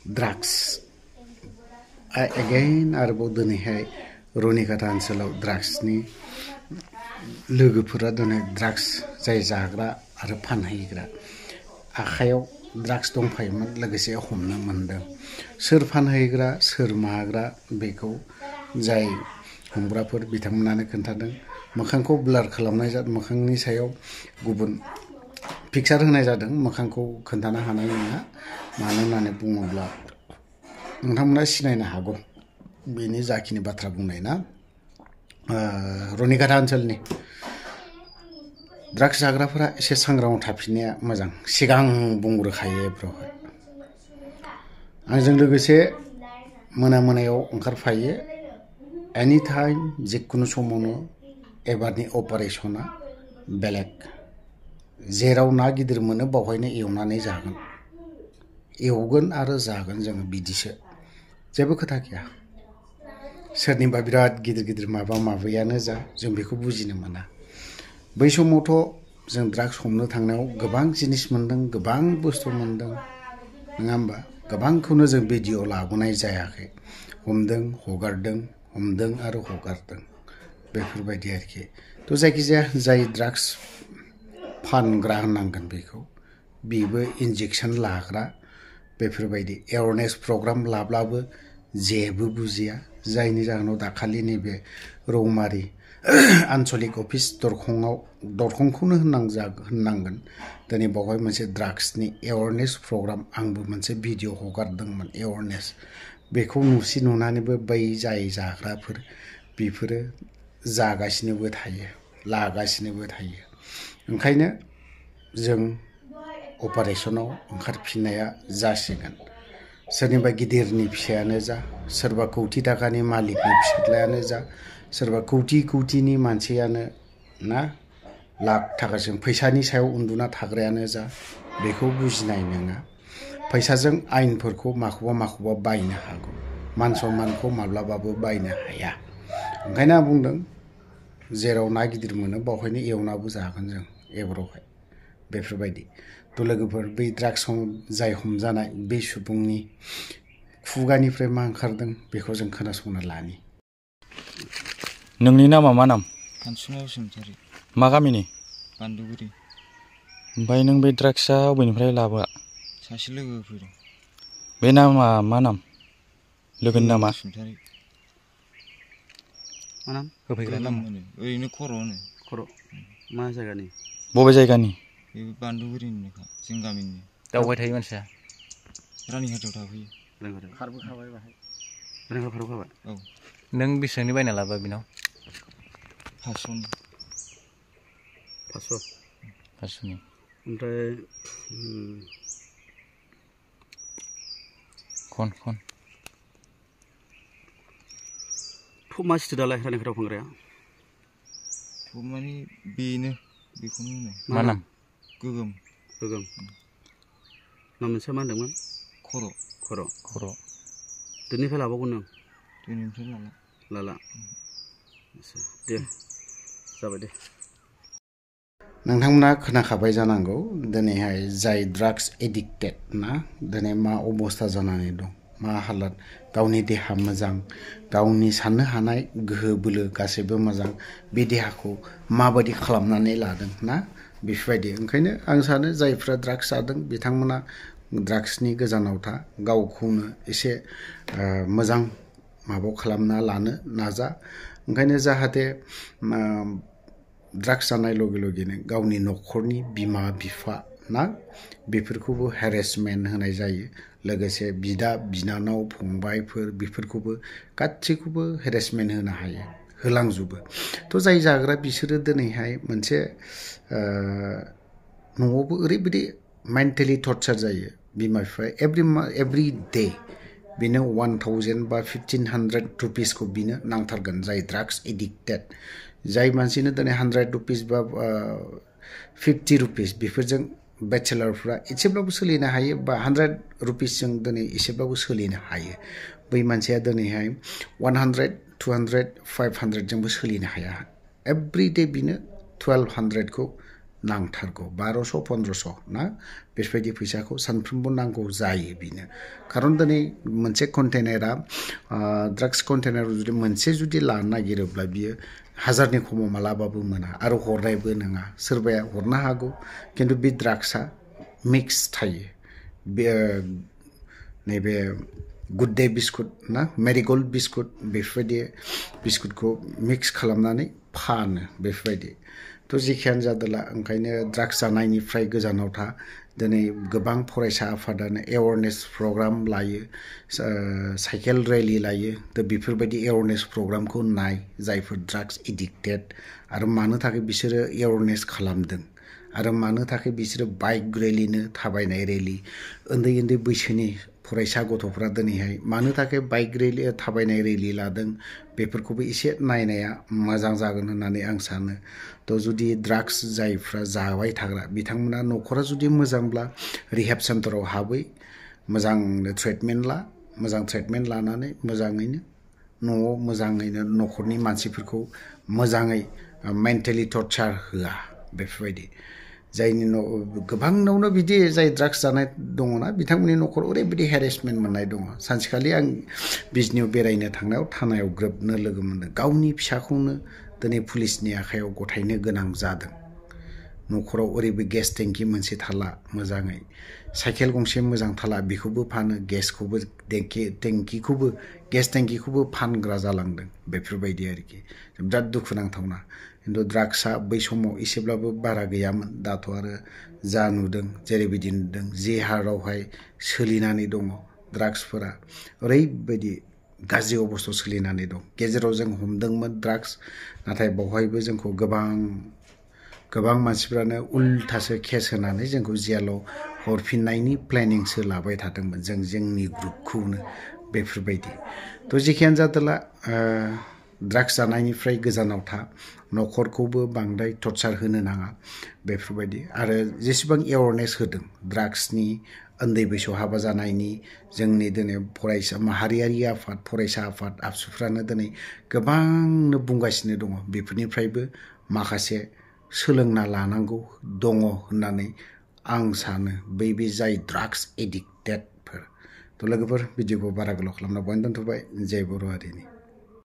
drugs eigen आरोबाव दिनैहाय रुनिकाटा ओनसोलाव ड्राग्सनि लोगोफोरा दिनै ड्राग्स जाय जाग्रा आरो फानहैग्रा आखायाव ड्राग्स दंफायोमोन लोगोसे हमनो मोनदों सोर फानहैग्रा सोर माग्रा बेखौ जाय हमग्राफोर बिथांमोनानो खोन्थादों मोखांखौ ब्लार खालामनाय जादों मोखांनि सायाव गुबुन पिक्चार होनाय जादों मोखांखौ खोन्थानो हानाय नङा मानो होननानै बुङोब्ला नोंथांमोना सिनायनो हागौ बेनि जाखिनि बाथ्रा बुंनाय ना रुनिकाटा ओनसोलनि ड्राग्स जाग्राफोरा एसे सांग्राङाव थाफिननाया मोजां सिगां बुंग्रोखायो बेवहाय आंजों लोगोसे मोनायाव ओंखारफायो एनि टाइम जिखुनु समावनो एबारनि अपारेशना बेलेग जेराव ना गिदिर मोनो बावहायनो एवनानै जागोन एवगोन आरो जागोन जोङो बिदिसो जेबो खोथा गैया सोरनिबा बिराद गिदिर माबायानो जा जों बेखौ बुजिनो मोना बै समावथ' जों ड्राग्स हमनो थांनायाव गोबां जिनिस मोनदों गोबां बुस्थु मोनदों नङा होमबा गोबांखौनो जों भिडिअ लाबोनाय जायाखै हमदों हगारदों हमदों आरो हगारदों बेफोरबायदि आरोखि थ' जायखिजाया जाय ड्राग्स फानग्रा होननांगोन बेखौ बेबो इन्जेक्सन लाग्रा बेफोरबायदि एवारनेस प्रग्राम लाब्लाबो जेबो बुजिया जायनि जाहोनाव दाखालि नैबे रौमारि आनसलिक अफिस दरखंखौनो होननांगोन दिनै बावहाय मोनसे ड्राग्सनि एवारनेस प्रग्राम आंबो मोनसे भिडिअ हगारदोंमोन एवारनेस बेखौ नुनानैबो बै जाय जाग्राफोर बेफोरो जागासिनोबो थायो लागासिनोबो थायो ओंखायनो जों अपारेशनाव ओंखारफिननाया जासिगोन सोरनिबा गिदिरनि फिसायानो जा सोरबा कौटि थाखानि मालिकनि फिसाज्लायानो जा सोरबा कौटिनि मानसियानो ना लाख थाखाजों फैसानि सायाव उन्दुना थाग्रायानो जा बेखौ बुजिनाय नङा फैसाजों आयेनफोरखौ माखौबा बायनो हागौ मान सन्मानखौ माब्लाबाबो बायनो हाया ओंखायनो आं बुंदों जेराव ना गिदिर मोनो बावहायनो एवनाबो जागोन जों एबारावहाय बेफोरबायदि थ' लोगोफोर बै ड्राग्स जाय हमजानाय बे सुबुंनि खुगानिफ्राय मा ओंखारदों बेखौ जों खोनासंना लानि नोंनि नामा मा नाम सानसुमा बसुमतारी मा गामिनि बान्दुगुरि ओमफ्राय नों बे ड्राग्सआ बबेनिफ्राय लाबोआ सासे लोगो फैदों बे नामा मा नाम लोगोनि नामा बसुमतारी मा नाम होफैग्रा नाम ओरैनो खर' मा जायगानि बबे जायगानि बे बान्दुगुरिनिखा जों गामिनि दावबाय थायो मानसिया रानिहाटायाव थाफैयो खारबोखाबाय बाहाय खारबोखाबाय औ नों बेसेबांनि बायना लाबोआ बिनाव 500नि ओमफ्राय खन मा सिथो दालाय रानिखाटायाव फानग्राया माने बेनो बेखौनो होनो मा नाम गोगोम नाम मोनसे मा होनदोंमोन खर' दिनैनिफ्राय लाबावगोन नों दिनैनिफ्राय लाला दे जाबाय दे नोंथांमोना खोनाखाबाय जानांगौ दिनैहाय जाय ड्राग्स एडिक्टेड ना दिनै मा अबस्था जानानै दं मा हालात गावनि देहा मोजां गावनि साननो हानाय गोहो बोलो गासैबो मोजां बे देहाखौ माबायदि खालामनानै लादों ना बेफोरबायदि ओंखायनो आं सानो जायफ्रा ड्राग्स जादों बिथांमोना ड्राग्सनि गोजानाव था गावखौनो एसे मोजां माबाव खालामना लानो नाजा ओंखायनो जाहाथे ड्राग्स जानाय लगे लगेनो गावनि न'खरनि बिमा बिफा ना बेफोरखौबो हेरेसमेन्ट होनाय जायो लोगोसे बिदा बिनानाव फंबायफोर बेफोरखौबो गासैखौबो हेरेसमेन्ट होनो हायो होलांजोबो थ' जाय जाग्रा बिसोरो दिनैहाय मोनसे न'आवबो ओरैबायदि मेन्टेलि टर्चार जायो बिमा बिफाया एभ्रि डे बिनो 1000 बा 1500 रुपिसखौ बिनो नांथारगोन जाय ड्राग्स एडिक्टेड जाय मानसिनो दिनै 100 रुपिस बा 50 रुपिस बेफोरजों बेचेलारफ्रा एसेब्लाबो सोलिनो हायो बा 100 रुपिसजों दिनै एसेब्लाबो सोलिनो हायो बै मानसिया दिनैहाय 100 200 500 जोंबो सोलिनो हाया एभ्रि डे बिनो 1200 खौ नांथारगौ 1200-1500 ना बेबायदि फैसाखौ सानफ्रोमबो नांगौ जायो बिनो खारन दिनै मोनसे कन्टेनारा ड्राग्स कन्टेनार जुदि मोनसे जुदि लानो नागिरोब्ला बियो हाजारनि खमाव मालाबाबो मोना आरो हरनायबो नङा सोरबाया हरनो हागौ खिन्थु बे ड्राग्सआ मिक्स थायो बे नैबे गुड डे बिस्कुट ना मेरिगोल्ड बिस्कुट बेफोरबायदि बिस्कुटखौ मिक्स खालामनानै फानो बेफोरबायदि थ' जेखियानो जादोला ओंखायनो ड्राग्स जानायनिफ्राय गोजानाव था दिनै गोबां फरायसा आफादानो एवारनेस प्रग्राम लायो साइकेल रेलि लायो थ' बेफोरबायदि एवारनेस प्रग्रामखौ नाय जायफोर ड्राग्स एडिक्टेड आरो मानो थाखाय बिसोरो एवारनेस खालामदों आरो मानो थाखाय बिसोरो बाइक रेलिनो थाबायनाय रेलि उन्दै उन्दै बैसोनि फरायसा गथ'फ्रा दिनैहाय मानो थाखाय बाइक रेलि थाबायनाय रेलि लादों बेफोरखौबो एसे नायनाया मोजां जागोन होननानै आं सानो थ' जुदि ड्राग्स जायफ्रा जाबाय थाग्रा बिथांमोना न'खरा जुदि मोजांब्ला रिहेब सेन्टाराव हाबै मोजां ट्रिटमेन्ट लानानै मोजाङैनो न'आव मोजाङैनो न'खरनि मानसिफोरखौ मोजाङै मेन्टेलि टर्चार होआ बेफोरबायदि जायनि गोबांनावनो बिदि जाय ड्राग्स जानाय दङना बिथांमोननि न'खराव ओरैबायदि हेरेसमेन्ट मोननाय दङ सानसेखालि आं बिजनियाव बेरायनो थांनायाव थानायाव ग्रोबनो लोगो मोनदों गावनि फिसाखौनो दिनै पुलिसनि आखायाव गथायनो गोनां जादों न'खराव ओरैबो गेस टेंकि मोनसे थाला मोजाङै साइकेल गंसे मोजां थाला बेखौबो फानो गेसखौबो गेस टेंकिखौबो फानग्रा जालांदों बेफोरबायदि आरोखि बिराद दुखुनांथावना खिन्थु ड्राग्सआ बै समाव एसेब्लाबो बारा गैयामोन दाथ' आरो जा नुदों जेरैबायदि नुदों जे हारावहाय सोलिनानै दङ ड्राग्सफोरा ओरैबायदि गाज्रि अबस्थायाव सोलिनानै दं गेजेराव जों हमदोंमोन ड्राग्स नाथाय बेवहायबो जोंखौ गोबां मानसिफ्रानो उल्थासो केस होनानै जोंखौ जेलाव हरफिननायनि प्लेनिंसो लाबाय थादोंमोन जोंनि ग्रुपखौनो बेफोरबायदि थ' जेखियानो जादोला ड्राग्स जानायनिफ्राय गोजानाव था न'खरखौबो बांद्राय टर्चार होनो नाङा बेफोरबायदि आरो जेसेबां एवारनेस होदों ड्राग्सनि उन्दै बैसोआव हाबा जानायनि जोंनि दिनै फरायसा माहारियारि आफाद फरायसा आफाद आबसुफ्रानो दिनै गोबांनो बुंगासिनो दङ बेफोरनिफ्रायबो माखासे सोलोंना लानांगौ दङ होननानै आं सानो बे जाय ड्राग्स एडिक्टेडफोर थ' लोगोफोर भिडिअखौ बारा गोलाव खालामना बयनो दोनथ'बाय जय बर' हारिनि